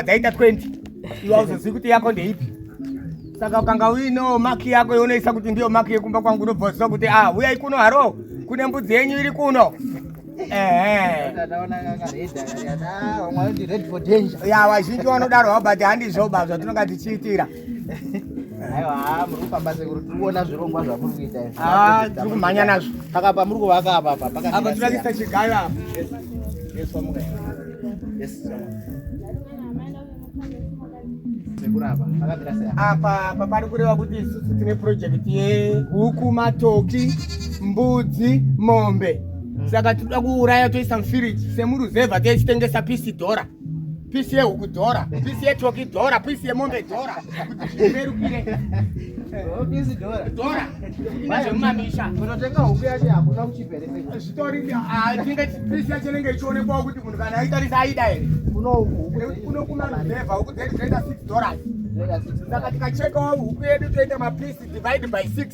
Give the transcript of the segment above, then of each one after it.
Dzaita 20 iwe hauzozivi kuti yako ndeipi. Saka ukanga uinewo maki yako yaunoisa kuti ndiyo maki yekumba kwangu, unobva waziva kuti ah, uyai kuno haro, kune mbudzi yenyu iri kuno. Ehe. Ya, vazhinji vanodaro havo, but handizvo ba zvatinonga tichiitira. Aiwa, muri kufamba sekuru, tiri kuona zvirongwa zvamuri kuita izvi. Ah, tiri kumhanya nazvo. Saka pamuri kuvaka apa apa pakamira. Apa tiri kuisa chigayo apa. Yes, wamuka. Yes. Apa apa pari kureva kuti isusu tine project yehuku, matoki, mbudzi, mombe. Saka tinoda kuuraya toisa mufiriji semuruzevha, tichitengesa pisi dhora, pisi yehuku dhora, pisi yetoki dhora, pisi yemombe dhora, kuti zvirerukire. Pisi dhora. Dhora nezvemumamisha. Unotenga huku yacho hakuna kuchipa here? Zvitori tinge pisi yacho inenge ichionekwawo kuti munhu kana aitarisa aida here. Kuno huku kuno kumaruzevha huku dzedu dzinoita $6. Saka tikachekawo huku yedu toita mapisi divide by 6,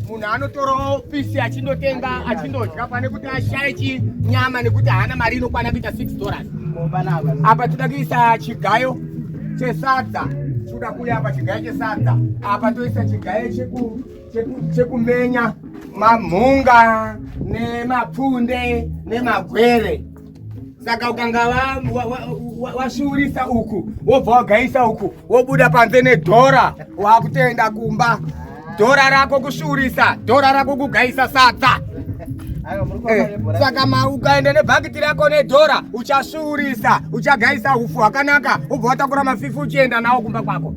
munhu anotorawo pisi achindotenga achindodya pane kuti ashaye chinyama nekuti haana mari inokwana kuita $6. Apa toda kuisa chigayo chesadza, toda kuuya apa chigayo chesadza, apa toisa chigayo chekumenya mamhunga nemapfunde nemagwere. Saka ukanga wasvuurisa uku, wobva wagaisa uku, wobuda panze nedhora, wakutoenda kumba, dhora rako kusvuurisa, dhora rako kugaisa sadza. Saka ukaenda nebhakiti rako nedhora, uchasvuurisa, uchagaisa ufu hwakanaka, ubva watakura mafifi uchienda nawo kumba kwako.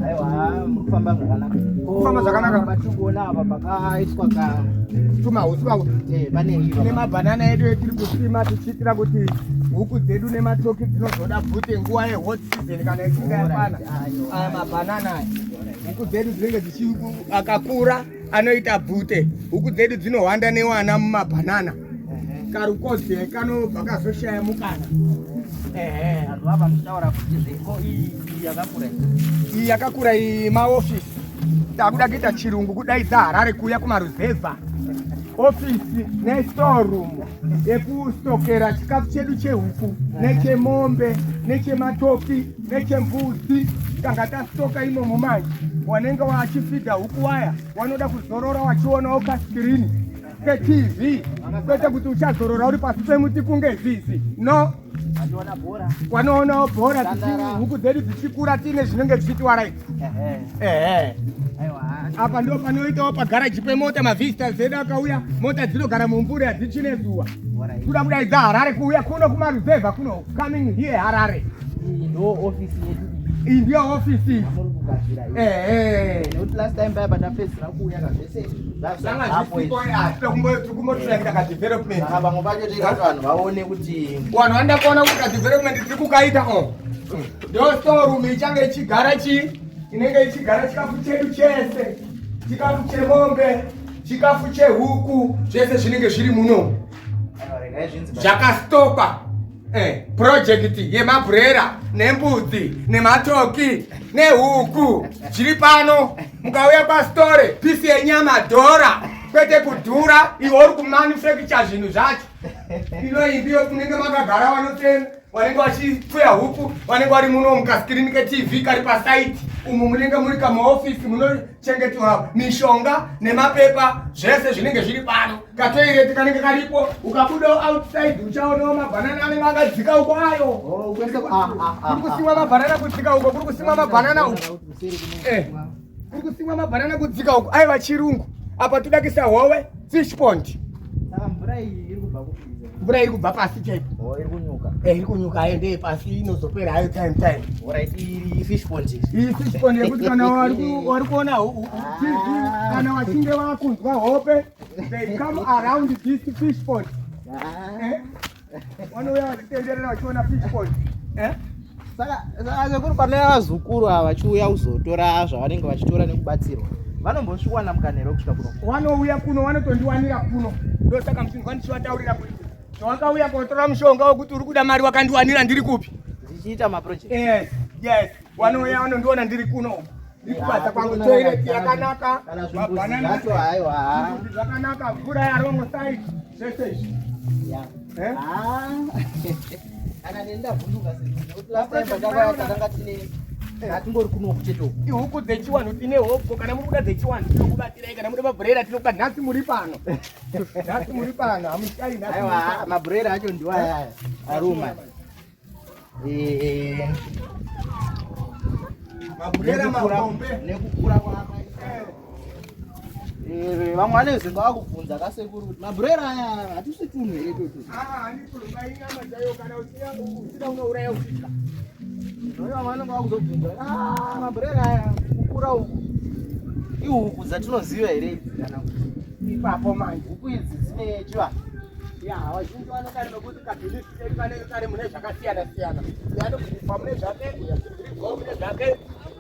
Aiwa, muri kufamba zvakanaka. Kufamba zvakanaka. Patiri kuona apa pakaiswa ka tumahuswa. Pane iyo Nemabhanana edu etiri kusima tichiitira kuti huku dzedu nematoki dzinozoda bvute nguva yehot season kana ichinge yakwana. Aya mabhanana aya, huku dzedu dzinenge dzichi akakura anoita bvute, huku dzedu dzinohwanda newana mumabhanana, karukodze kanobva kazoshaya mukana. Ehe. Vanhu vava muchitaura kuti zveko iyi yakakura. Iyi yakakura iyi maofisi. Takuda kuita chirungu, kudaidza Harare kuuya kumaruzevha, ofisi nestoreroom yekustokera chikafu chedu chehuku nechemombe nechematoki nechembudzi. Tanga tastoka imomo, manje wanenge wachifidha huku waya wanoda kuzorora wachionawo kaskirini keTV, kwete kuti uchazorora uri pasi pemuti kunge zizi no. Vachiona bhora. Wanoonawo bhora, huku dzedu dzichikura tiine zvinenge zvichitiwaraidza. Ehe, apa ndo panoitawo pagaraji pemota. Mavisitors edu akauya, mota dzinogara mumvuri, hadzichine zuva. Kuda kudaidza Harare kuuya kuno kumaruzevha kuno, coming here Harare. Iyi ndo ofisi yedu. Iyi ndiyo ofisi. Yamuri kugadzira iyi. Ehe. Nekuti last time paya patapedzisira kuuya kazvese Zvanga zvisipo, tikumbotiraita kadevelopment. Saka vamwe pacho toita kuti vanhu vaone kuti Vanhu vanoda kuona kuti kadevelopment tiri kukaita. O, ndo storeroom ichange ichigara chi inenge ichigara chikafu chedu chese, chikafu chemombe, chikafu chehuku, zvese zvinenge zviri muno. Aiwa, regai zvinzi Zvakastopa. Project yemabhurera nembudzi nematoki nehuku zviri pano. Mukauya pastore, pisi yenyama dhora, kwete kudhura iwe uri kumanufacture zvinhu zvacho. Ino imbiyo kunenge makagara vanotenga, vanenge vachipfuya huku vanenge vari muno mukaskirini keTV kari pasaiti. Umu munenge muri kamaofisi munochengetwa mishonga nemapepa, zvese zvinenge zviri pano. Katoireti kanenge karipo. Ukabudawo outside uchaonawo mabhanana anenge akadzika uko ayo. Oh, kwese ah, ah, ah, Kuri kusimwa mabhanana kudzika uko, kuri kusimwa mabhanana uko. Kuri kusimwa mabhanana kudzika uko, aiva chirungu. Apa todakisa hove, fish pond. Saka mvura iyi iri kubva kupi? Mvura iri kubva pasi chaipo. Oh, iri kunyuka. Iri kunyuka ayo, ndeye pasi, inozopera hayo time time. Alright, iri fish pond. Iyi fish pond yekuti kana wari kuona TV, kana wachinge wakunzwa hope, they come around this fish pond. Vanouya vachitenderera vachiona fish pond. Saka sekuru, pane vazukuru ava vachiuya kuzotora zvavanenge vachitora nekubatsirwa, vanombosvikwana mukana here kusvika kuno? Vanouya kuno, vanotondiwanira kuno. Ndosaka muchinzwa ndichivataurira kuti zvawakauya kotora mushonga wekuti uri kuda mari, wakandiwanira ndiri kupi? Ndichiita maproject. Yes, vanouya vanondiona ndiri kuno uku, ndiri kubasa kwangu. Toilet yakanaka. Kana zvimbuzi mabhanana zvacho, haiwa. Zvimbuzi zvakanaka, mvura yarongo side, zvese izvi. Eh? Ah. Kana neni ndavhunduka sekuti last time patakauya takanga tine hatingori kunoku chete uku. Ihuku dzechiwanhu tine hobho, kana muri kuda dzechiwanhu tinokubatirai, kana muda mabhurera tinokuba. Nhasi muri pano, nhasi muri pano, hamushayi nhasi. Aiwa, mabhurera acho ndiwo aya aruma. Eh, Mabhurera mahombe. Nekukura kwakaita. Eh, vamwe vanezenge vakubvunza kasekuru kuti mabhurera aya hatisi tunhu here toto? Kana uchida unouraya uchidya. Vamwe vanenge vakuzobvunza, ah, mabhurera aya kukura uku ihuku dzatinoziva here idzi kana kuti Ipapo manje huku idzi dzine chivanhu? Ya, vazhinji vanodari nokuti kabhilisi kedu kanenge kari mune zvakasiyana siyana. Yanobva mune zvake, uyazvibvirigo mune zvake.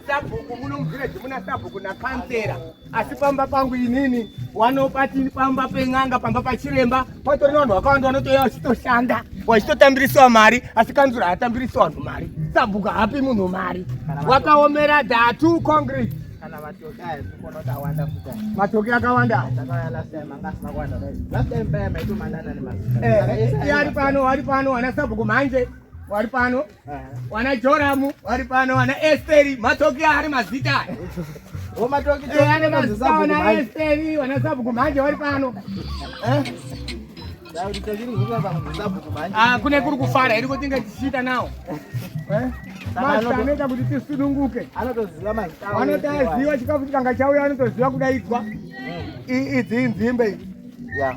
Sabhuku muno muvhireji muna sabhuku nakansera, asi pamba pangu inini wanopati pamba pen'anga, pamba pachiremba patori nevanhu vakawanda vanotouya vachitoshanda vachitotambirisiwa mari, asi kanzura haatambirisi vanhu mari, sabhuku haapi munhu mari, wakaomera dhatu concrete. Kana matoki aya tikuona kuti awanda futi. Matoki akawanda. Takauya last time anga asina kuwanda dai. Last time paya maitomanana nemazita. Eh, ari pano, ari pano, wana sabhuku manje wari pano, wana Joramu wari pano, wana Esteri. Matoki ari mazita. O, matoki. Eh, ane mazita, wana Esteri, wana sabhuku manje wari pano. Eh? Ah, kune kuri kufara iri kuti tinge tichiita nawo. Eh? Mazita anoita kuti tisununguke. Anotoziva mazita. Vanotaziva chikafu chikanga chauya anotoziva kudaidzwa. Idzi inzimbe idzi. Ya.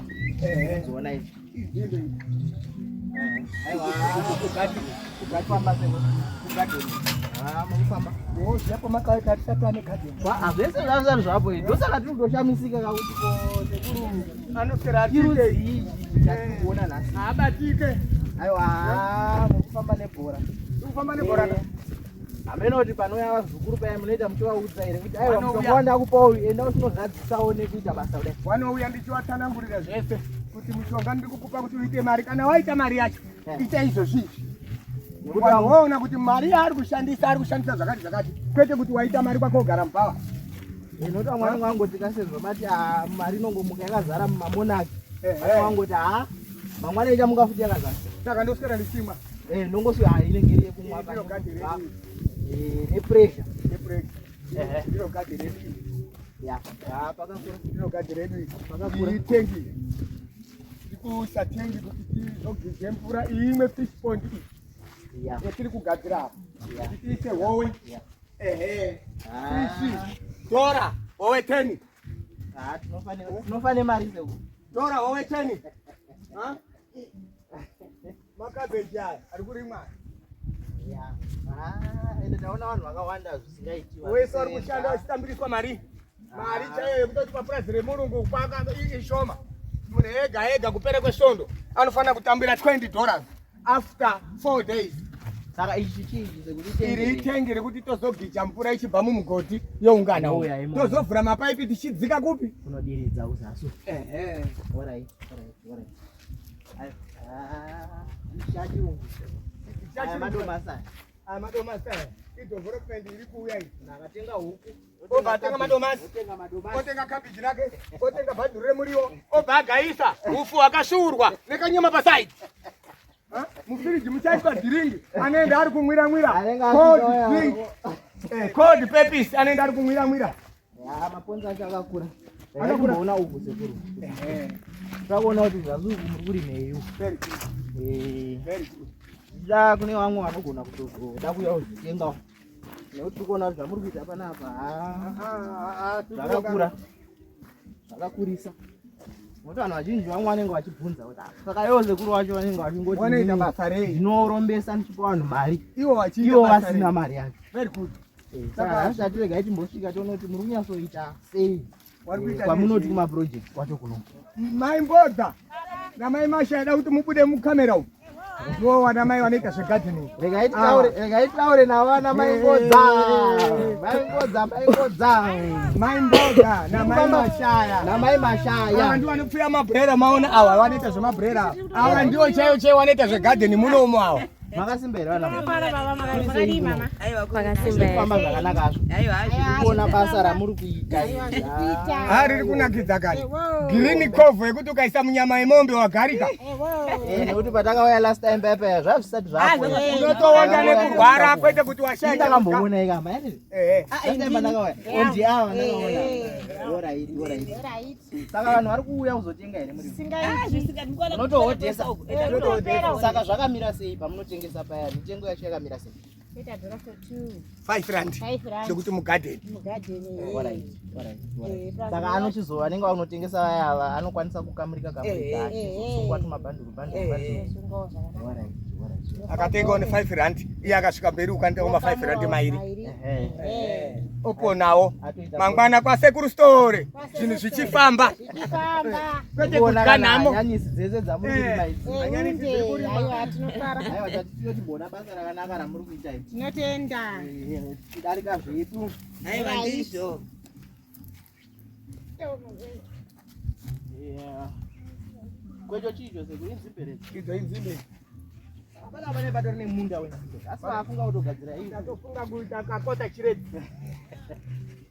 Dziona idzi. Inzimbe idzi. Aiwa. Kufamba seko. Kugadeni. Ah, mukufamba. Woziva pamakaita tisati ane gadheni. Zvese zvazari zvapo izvi. Ndosaka tiri kutoshamisika kakuti ko sekuru Anoswera chirudzi achiitei? ichi chatiri kuona nhasi. Haabatike. Aiwa, mukufamba nebhora. Kufamba nebhora. Hameno kuti panouya vazukuru paya munoita muchivaudza here kuti aiwa, Vanouya. mushonga wandakupa uyu, enda usinozadzisawo nekuita basa kudai? Wanouya ndichivatsanangurira zvese kuti mushonga ndiri kukupa kuti uite mari, kana waita mari yacho ita izvozvi izvi. Nekuti Vanhu voona kuti mari yaari kushandisa, ari kushandisa zvakati zvakati, kwete kuti waita mari kwakogara mubhawa. Nekuti vamwe vanenge vangoti kasezvo mati, ah, mari inongomuka yakazara mumamonaki. Ehe. Vangoti, ha, mangwana ichamuka futi yakazara. Saka ndoswera ndichimwa. Eh, ndongoswera, ah, inenge iri yekumwa. Ndiro gadhi redu. Eh, nepressure. Nepressure. Ndiro gadhi redu iri. Ya, ah, pakakura. Ndiro gadhi redu iri. Pakakura. Iyi tengi iri. Tiri kuisa tengi kuti tizogidze mvura iyi, imwe fish pond iyi yatiri kugadzira apa kuti tiise howe. Ehe. Ah. Fish dora howe 10. Ah, tinofa nemari seku. Dora howe 10. Ha? Makabheji aya ari kurimwa. Ya, ah, ende taona vanhu vakawanda zvisingaiti. Wese vari kushanda vachitambiriswa mari, mari chaiyo yekutoti papurazi remurungu kwaka ishoma. Munhu ega ega kupera kwesvondo anofanira kutambira $20 after 4 days. Saka ichi chii sekuti? Iri itengi rekuti tozogija mvura ichibva mumugodhi youngana umu. Youya imomo. Tozovhura mapaipi tichidzika kupi? Kunodiridza uzasu. Ehe. Alright, alright, alright. Ayo, ah, chachirungu. Aya madomasi aya. Aya madomasi aya idevelopment iri kuuya iyi. Ndakatenga huku. Obva atenga madomasi. Otenga madomasi. Otenga kabhiji rake, otenga bhadhuru remuriwo, obva agaisa ufu hwakasvuurwa nekanyama pasaidi. Mufiriji muchaiswa dhiringi, anoenda ari kumwira mwira. Anenge Cold achitouya. drink. Eh, cold pepis, anoenda ari kumwira mwira. Ya, maponzo acho akakura. Akakura. Ndakakumboona uku sekuru. Takaona kuti zvazi uku muri kurimei uku. Very good, Eh, very good. Da kune vamwe vanogona kutozoda kuuya kuzvitengawo. Nekuti tiri kuona kuti zvamuri kuita panapa, ha, Ah, ah, ah, zvakakura. Zvakakurisa. Nokuti vanhu vazhinji vamwe vanenge vachibvunza kuti, ah, saka ivo sekuru vacho vanenge vachingoti Vanoita inini basa rei? ndinorombesa ndichipa vanhu mari. Ivo vachiita Ivo basa vasina rei? mari yacho. Very good. Saka nhasi tatiregai timbosvika tione kuti muri kunyatsoita sei Vari kuita kwamunoti nezvei? kumaproject kwacho kuno. Mai Mbodza namai Masha, yada kuti mubude mukamera umu. Ndivo vana mai vanoita zvegardening. Regai titaure, regai titaure navo ana mai Ngodza. Mai Ngodza, mai Ngodza. Mai Mbodza namai Mashaya. Namai Ava Mashaya. ndivo vanopfuya mabhurera, maona ava vanoita zvemabhurera ava. Ava ndivo chaivo chaivo vanoita zvegadheni munomu ava. Makasimba here vana? Tinofara baba, makadii mama? Makasimba here? Famba zvakanaka hazvo. Kuona basa ramuri kuita. Ha, riri kunakidza kani. Green cover yekuti ukaisa munyama yemombe wagarika. Eh, nekuti patakauya last time paya paya zvazvisati zvapo. Unotoonda nekurwara kwete kuti washaya. Ndakamboona ikama. Last Ehe. time pandakauya. Ondi ava ndakaona. Alright, alright. Saka vanhu vari kuuya kuzotenga here muriwo? Unotohodhesa. Saka zvakamira sei pamunotengesa paya? Mitengo yacho yakamira sei? Toita dhora for two, 5 rand. five rand Zvekuti mugadheni. mugadheni. Alright, alright, alright. Eh, Saka anochizova anenge anotengesa vaya ava anokwanisa kukamurika kamurika Eh, achisungwa tumabhanduru bhanduru bhanduru. Sungawo zvakanaka. Alright, alright. Akatengawo ne 5 rand. Iye akasvika mberi ukanitawo ma 5 rand mairi. Ehe. Eh. Oponawo. Atoita Mangwana kwasekuru store. Zvinhu zvichifamba. Zvichifamba. Kwete Kuona kudya kana nhamo. hanyanisi dzese dzamuri kurima idzi. Eh, Hanyanisi unde, dziri kurima. aiwa tinofara. Aiwa tati tinochimboona basa rakanaka ramuri kuita iri. Tinotenda. Eh, Tichidarika zvedu. Aiwa ndizvo. Yeah. Kwecho chicho sekuru inzimbe redzi. Idzo inzimbe. Hapana pane patori nemunda wenzimbe. Asi vafunga kutogadzira iyi. Tatofunga kuita kakota chiredzi.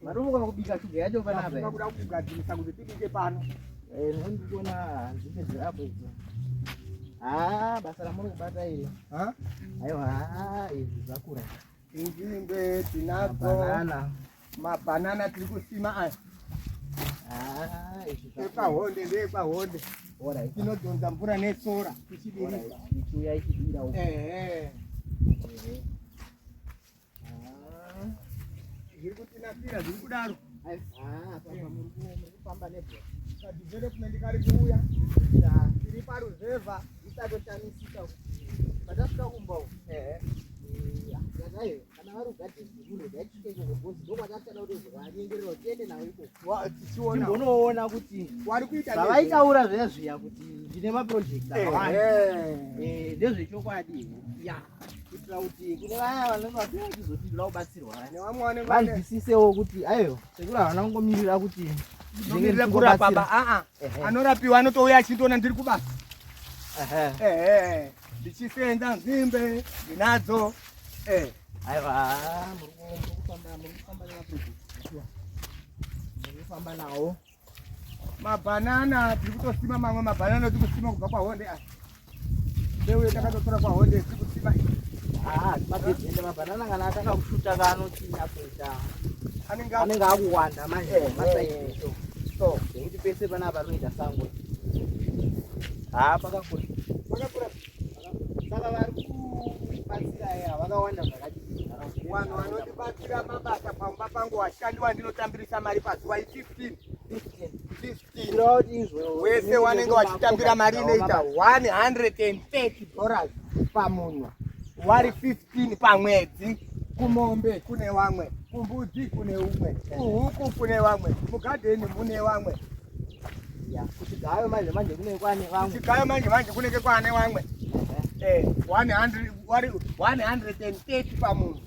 Matofunga kubika shuga yacho panapa. Tafunga kuda kugadzirisa kuti tibike pano. Eh, nekuti ndikuona nzimbe dzirapo idzo. Ah, basa ramuri kubata iri. Ha? Aiwa, ah, izvi zvakura. Nzimbe tinadzo. Banana. Mabhanana tiri kusima aya. Ah, izvi zvakura. Ekwahonde ndeekwahonde. Alright. Tinodhonza mvura nesora Alright. tichidirisa. Ichiuya ichidira uko. Ehe. Ah. Zviri kutinakira zviri kudaro. Ah, apa muri kufamba nebhora. Kadevelopment kari kuuya. Tiri paruzevha. Isatoshamisika kuti patasvika kumba uku. Ehe. Zvakaiyo kana vari kugadheni kuno ngatisvike ikoko bhozi ndokwatachada kutozovanyengerera kuti tiende navo ikoko. Tichiona. Timbonoona kuti Wari kuita zvavaitaura zviya zviya kuti ndine maproject akawanda. Ehe. Eh, ndezvechokwadi here kuitira kuti kune vaya vanenge vapera vachizoti ndoda kubatsirwa vaya. Nevamwe vanenge vane- vanzwisisewo kuti aiwa sekuru havana kungomirira kuti ndinenge Ndomirira kurapa ndichingobatsira. ba aa. Ehe. Anorapiwa anotouya achindiona ndiri kubasa. Ehe. Ehe. Ndichisenza nzimbe ndinadzo. Eh. Aiwa, muri kufamba nemaproject sure. Muri kufamba nawo. Mabhanana tiri kutosima mamwe mabhanana tiri kusima kubva kwahonde aya. Mbeu yatakatotora kwahonde tiri kusima iyi. Ah, mabhebhi ende mabhanana kana atanga kushuta kaanochinyatsoita Anenge anenge akuwanda manje Eh, masaidi so so. nekuti pese panapa panoita sango. Ah, pakakura. Pakakura. Saka vari kubatsira aya vakawanda zvakadii? Vanhu vanotibatsira mabasa pamba pangu vashandi vandinotambirisa mari pazuva i15. 15. Kureva kuti izvo Wese wanenge wachitambira mari inoita 130 dollars pamunhu. Wari 15 pamwedzi. Kumombe kune vamwe, kumbudzi kune umwe, kuhuku kune vamwe, mugadheni mune vamwe. Ya, kuchigayo manje manje kunenge kwane vamwe. Chigayo manje manje kunenge kwaane vamwe. Eh, 100 wari 130 pamunhu.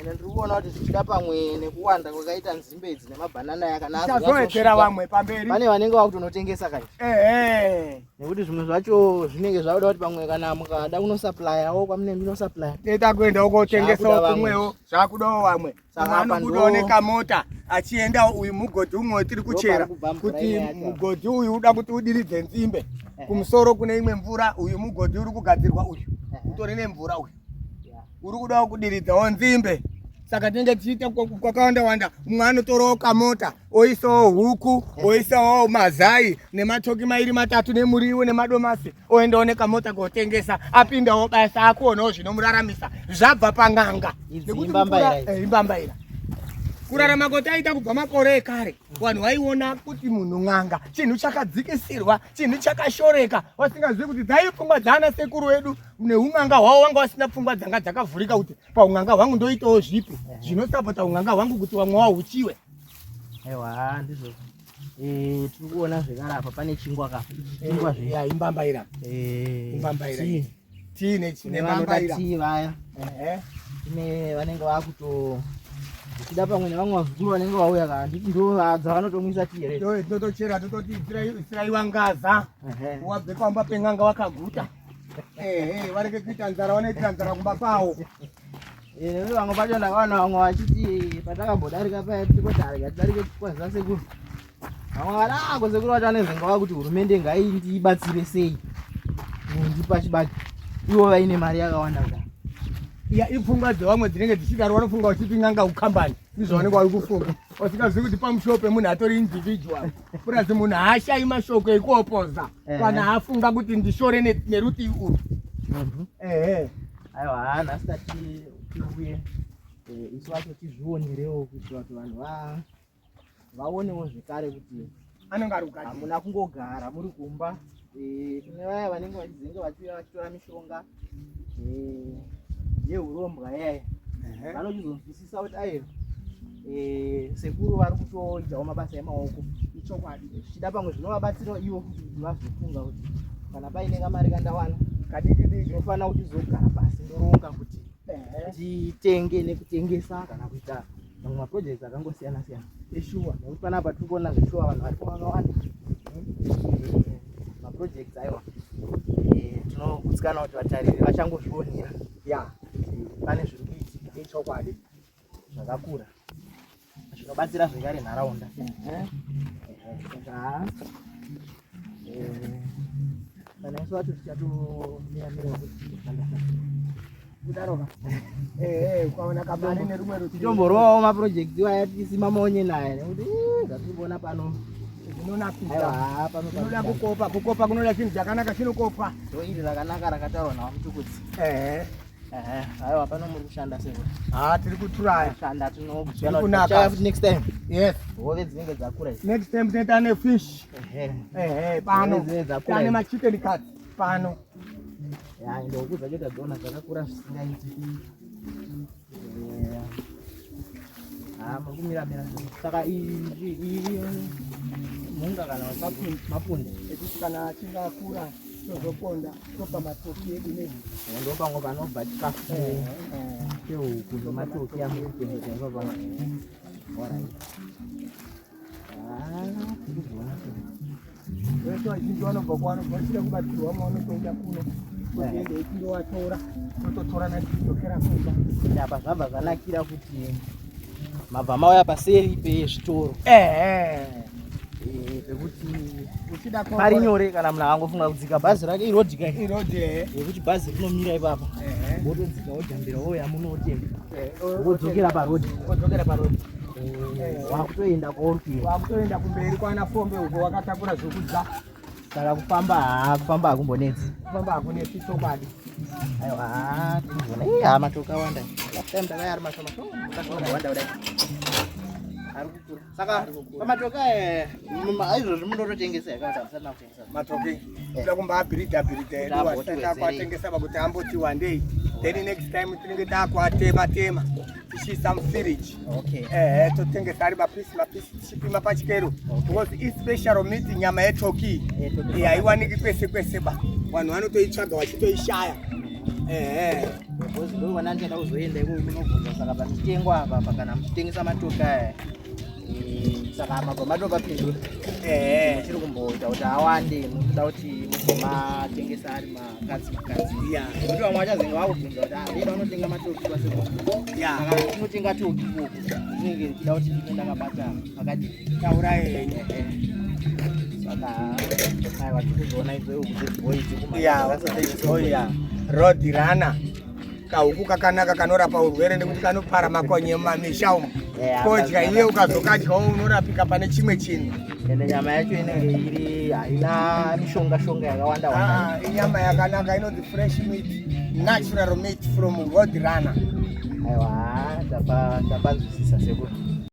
Ende ndiri kuona kuti zvichida pamwe nekuwanda kwakaita nzimbe idzi nemabhanana aya kana Tichazowedzera vamwe pamberi. Pane vanenge vakutonotengesa kai Ehe. nekuti zvimwe zvacho zvinenge zvakuda kuti pamwe kana mukada kunosaplayawo kwamunenge munosaplaya Toita kuendawo kotengesawo Zvakuda vamwe. kumwewo, zvakudawo vamwe. Saka Umwe apa anobudawo ndo- nekamota achiendawo uyu mugodhi umwe wetiri kuchera Ndopari kubva mvura kuti ine yacho. mugodhi uyu uda kuti udiridze nzimbe. Ehe. Kumusoro kune imwe mvura, uyu mugodhi uri kugadzirwa uyu. Ehe. Utori nemvura uyu. Yeah. Uri kudawo kudiridzawo nzimbe. Saka tinenge tichiita kwakawanda wanda. Mumwe anotorawo kamota, oisawo huku, oisawo mazai nematoki mairi matatu nemuriwo nemadomasi, oendawo nekamota kotengesa, apindawo basa akuonawo zvinomuraramisa. Zvabva pang'anga. Idzi Nekuti imbambaira kukura- idzi. Eh, imbambaira. Kurarama kwataita kubva makore ekare, vanhu vaiona kuti munhu n'anga chinhu chakadzikisirwa, chinhu chakashoreka, vasingazivi kuti dzai pfungwa dzaana sekuru edu neun'anga hwavo vanga vasina pfungwa dzanga dzakavhurika kuti paun'anga hwangu ndoitawo zvipi zvinosapota un'anga hwangu kuti vamwe wahuchiwe. Aiwa ndizvo. Eh, tiri kuona zvekare apa pane chingwa ka. Ichi chingwa zve. Ya, imbambaira. Eh, Imbambaira tii. Tii Kune vanoda nembambaira. tii vaya. Ehe. Kune vanenge vakuto zvichida pamwe nevamwe vazukuru vanenge vauya ka handiti ndo dzavanotomwisa tii here. Totochera tototi isirai wangaza. Ehe. Wabve pamba pen'anga wakaguta. Ehe, varege kuita nzara, vanoitira nzara kumba kwavo. Eh, vamwe pacho ndakaona vamwe vachiti patakambodarika paya tichingoti arega tidarike tikwazisa sekuru. Vamwe vati ah ko sekuru vacho vanezenge vakuti hurumende ngaindibatsire sei kundipa chibage ivo vaine mari yakawanda kudai. Ya, ipfungwa dzevamwe dzinenge dzichidaro, vanofunga vachiti n'anga ukambani, ndizvo vanenge vari kufunga, vasingazivi kuti pamusoro pemunhu atori individual, purazi munhu haashayi mashoko ekuopoza kana afunga kuti ndishore nerutivi urwu. Ehe. Aiwa, haa nhasi tati tiuye isu vacho tizvionerewo kuitira kuti vanhu vaonewo zvekare kuti anenge ari kugadzira. Hamuna kungogara muri kumba. Kune vaya vanenge vachizenge vachiuya vachitora mishonga yehurombwa yaya, vanochizonzwisisa kuti aiwa, sekuru vari kutoitawo mabasa emaoko. Ichokwadi. Zvichida pamwe zvinovabatsirawo ivo futi kuti vazofunga kuti kana paine kamari kandawana kadiki diki, ndinofanira kuchizogara pasi ndoronga kuti nditenge nekutengesa kana kuita mamwe maprojects akangosiyana siyana. Ishuwa. Nekuti panapa tiri kuona zveshuwa vanhu varipo vakawanda. Maprojects aiwa, tinogutsikana kuti vatariri vachangozvionera kuti pane zviri kuitika. Ichokwadi. Zvakakura zvinobatsira zvekare nharaunda. Saka kana isu vacho tichatomiramira kuti tinoshanda kudaroka. Ehe, ukaona kamari nerumwe rutivi, tichomborowawo maprojects iwaya tichisima maonye naye nekuti zvatiri kuona pano zvinonakisa. Aiwa, haa, pano Zvinoda pano kukopa, kukopa kunoda chinhu chakanaka chinokopa. Ndo iri rakanaka rakataurwa naVaMutukudzi. Ehe. Ehe, aiwa, pano muri kushanda sekuru. Ha, tiri kuturaya. Kushanda. Zviri kunaka. Futi next time Yes. hove dzinenge dzakura idzi. Next time tinoita nefish. Ehe, pano Hove dzinenge dzakura tane idzi. machicken cuts pano. Ya, ende huku dzacho tadziona dzakakura zvisingaiti. Ha, muri kumiramira. Saka iyi mhunga kana mapunde? Mapunde. Ekuti kana achinge akura tozoponda, topa matoki edu nehuku. Ndo pamwe panobva chikafu chehuku nematoki amuri kuchengeta ipapo. Alright. Ah, tiri kuzoona sei. Vese vazhinji vanobva kwavanobva vachida kubatsirwa, mavanotouya kuno kuti ende tindovatora, tototorana tichidzokera kumba. Ende apa zvabva zvanakira kuti mabva mauya paseri pezvitoro. Pekuti Uchida pari nyore kana munhu akangofunga kudzika bhazi rake, irodhi kai? Irodhi, ehe. Yekuti bhazi rinomira ipapa, wotodzika wojambira wouya munotenga, wodzokera parodhi. Wodzokera parodhi. Wakutoenda kwauri kuenda. Wakutoenda kumberi kwana Fombe uko wakatakura zvokudya. Saka kufamba, haa, kufamba hakumbonetsi. Kufamba hakunetsi, chokwadi. Aiwa, haa, tirizoona. Ii, haa, matoki awanda. Last time takauya ari mashoma shoma, awanda kudai, ari kukura. Saka pamatoki aya aizvozvi munototengesa here kana kuti hamusati makutengesa? Matoki toda kumbaabhiridha bhiridha edu Kuti asati amboti takuatengesa pakuti amboti wandei, then next time tinenge takuatema tema tichiisa mufiriji. Ehe, totengesa ari mapisi mapisi tichipima pachikero because ispecial meat, nyama yetoki. Yetoki. Haiwaniki kwese kwese ba, vanhu vanotoitsvaga vachitoishaya, ehe. Because ndoona ndichada kuzoenda ikoko kunobvunza saka pamitengo apa pa kana muchitengesa matoki aya, saka mabva matopapindura muchiri kumboita kuti awande, mukuda kuti mugomatengesa ari makadzi makadzi, nekuti vamwe vachazenge vakubvunza kuti ah, ndida unotenga matoki kwasekuru. Saka tinotenga toki ikoko, ndinenge ndichida kuti ndinge ndakabata pakadii. Taurai henyu. Saka aiwa, tikuzoona idzo huku dzechibhoyi. Ya, oya, road runner, kahuku kakanaka kanorapa urwere nekuti kanopara makonye mumamisha umu. Kodya iye, ukazokadyawo unorapika pane chimwe chinhu. Ende nyama yacho inenge iri haina mishonga shonga yakawanda wanda. Ah, inyama yakanaka inonzi fresh meat, natural meat from road runner. Aiwa, tapanzwisisa sekuru.